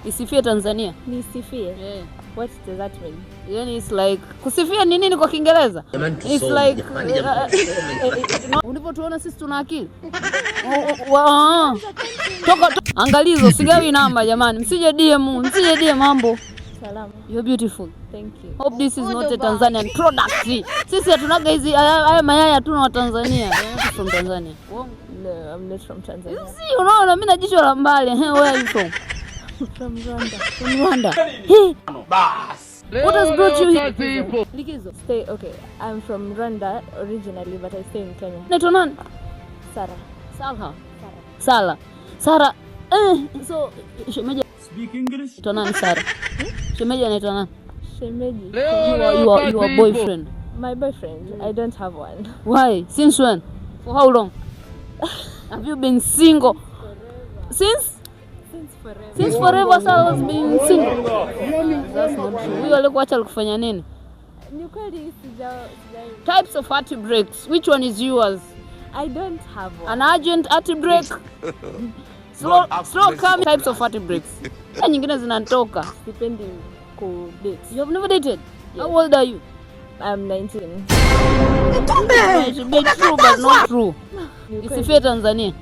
Isifie Tanzania. Nisifie. Yeah. What does that mean? Yani it's like kusifia ni nini kwa Kiingereza? Jamani, It's tusome, like jamani, jamani, tusome. Ulipotuona sisi tuna akili. Toka, angalizo, sigawi namba jamani. Msije DM, msije DM mambo. Salama. You're beautiful. Thank you. Hope this is not a Tanzanian product. Sisi hatunaga hizi haya mayai, hatuna wa Tanzania. You're not from Tanzania. No, I'm not from Tanzania. You see, unaona mimi na jicho la mbali. Hey, where are you from? From Rwanda. From Rwanda. Hey. What has brought you here? Likizo. Stay okay. I'm from Rwanda originally, but I stay in Kenya. Naitwa nani? Sarah. Salha. Sala. Sara. Eh, so shemeji Speak English. anaitwa nani Sara? Shemeji anaitwa nani? Shemeji. Your boyfriend. My boyfriend. I don't have one. Why? Since when? For how long? Have you been single? Since? Since forever. Since forever Sara has been single. That's not true. Huyo alikuacha alikufanya nini? Ni kweli sija Types of heartbreaks. Which one is yours? I don't have one. An urgent heartbreak? Slow, slow coming types of heartbreaks. Na nyingine zinatoka. Sipendi ku date. You have never dated? How old are you? I'm 19. It should be true but not true. Ni kweli. Isifie Tanzania.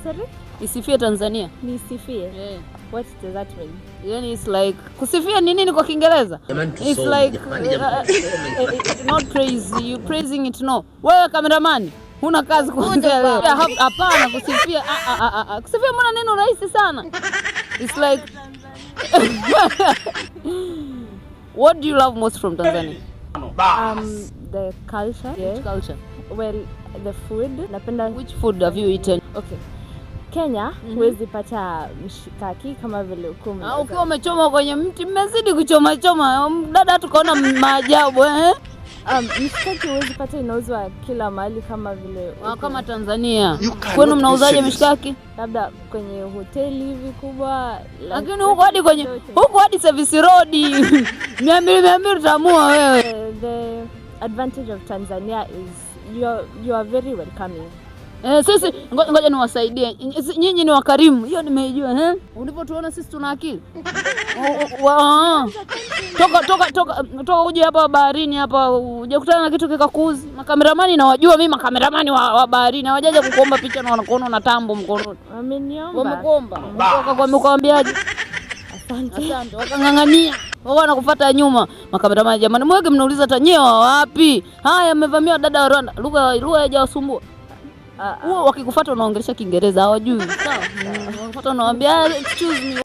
Sorry? Isifie Tanzania. Nisifie. Yeah. What does that mean? Yani it's like kusifia ni nini kwa Kiingereza? Jamani, It's tusome, like jamani, jamani, tusome. Not praise, you praising it, no. Wewe cameraman, huna kazi kuanzia leo. Hapana kusifia. Ah, ah, ah, ah. Kusifia mbona neno rahisi sana. It's like what do you love most from Tanzania? The culture. Yeah. Which culture? Well, the food. Napenda. Which food have you eaten? Okay. Kenya huwezi pata mshikaki kama vile huku Ah, mnaweza. ukiwa umechoma kwenye mti, mmezidi kuchoma choma. Dada tukaona maajabu, eh? Mshikaki huwezi pata inauzwa kila mahali kama vile Ah, huku. kama Tanzania. You cannot Kwenu be mnauzaje serious. mishikaki? Labda kwenye hoteli hivi kubwa, Lakini huku hadi kwenye zote. Huku hadi service road 200 200 utaamua wewe. The advantage of Tanzania is you are very welcoming. Eh, sisi ngoja niwasaidie. Nyinyi ni wakarimu. Hiyo nimeijua, eh? Ulipotuona sisi tuna akili. Toka toka toka toka uje hapa baharini hapa hujakutana na kitu kikakuuzi. Makameramani nawajua mimi, makameramani wa baharini hawajaja kukuomba picha na wanakuona una tambo mkononi. Wameniomba. Wamekuomba. Wakakwambia, ukawaambiaje? Asante. Asante. Wakang'ang'ania. Wao wanakufuata nyuma. Makameramani jamani, mwege mnauliza hata nyewe wa wapi? Haya, mmevamia dada wa Rwanda. Lugha haijawasumbua. Ah, ah. Huo wakikufuata unaongelesha Kiingereza hawajui. Sawa. Wakikufuata unawaambia, "Ah, excuse me."